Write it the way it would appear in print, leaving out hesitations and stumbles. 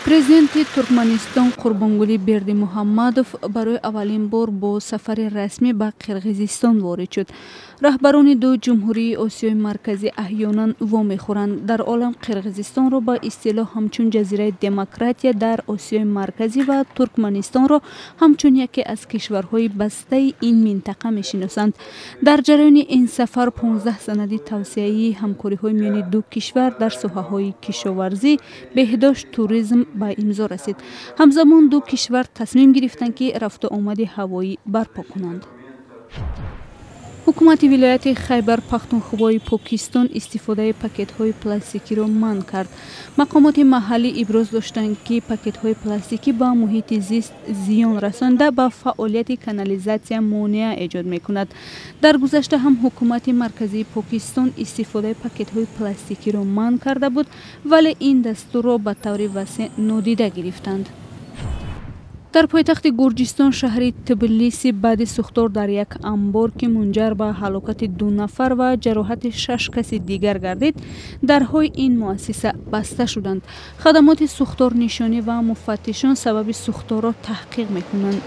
Президенти Туркманистон Қурбонгулӣ Бердимуҳаммадов барои аввалин бор бо сафари расмӣ ба Қирғизистон ворид шуд. Раҳбарони ду ҷумҳурии Осиёи Марказӣ аҳёнан вомехӯранд. Дар олам Қирғизистонро ба истилоҳ ҳамчун ҷазираи демократия дар Осиёи Марказӣ ва Туркманистонро ҳамчун яке аз кишварҳои бастаи ин минтақа мешиносанд. Дар ҷараёни ин сафар 15 санади тавсеаии ҳамкориҳои миёни ду кишвар дар соҳаҳои кишоварзӣ, беҳдошт, туризм ба имзо расид. Ҳамзамон ду кишвар тасмим гирифтанд, ки рафтуомади ҳавоӣ барпо кунанд. Ҳукумати вилояти Хайбар Пахтунхвои Покистон истифодаи пакетҳои пластикиро манъ кард. Мақомоти маҳаллӣ иброз доштанд, ки пакетҳои пластикӣ ба муҳити зист зиён расонда, ба фаъолияти канализатсия монеа эҷод мекунад. Дар гузашта ҳам ҳукумати марказии Покистон истифодаи пакетҳои пластикиро манъ карда буд, вале ин дастурро ба таври васеъ нодида гирифтанд. Дар пойтахти Гурҷистон, шаҳри Тбилиси, баъди сӯхтор дар як амбор, ки мунҷар ба ҳалокати ду нафар ва ҷароҳати шаш каси дигар гардид, дарҳои ин муассиса баста шуданд. Хадамоти сӯхторнишонӣ ва муфаттишон сабаби сӯхторро таҳқиқ мекунанд.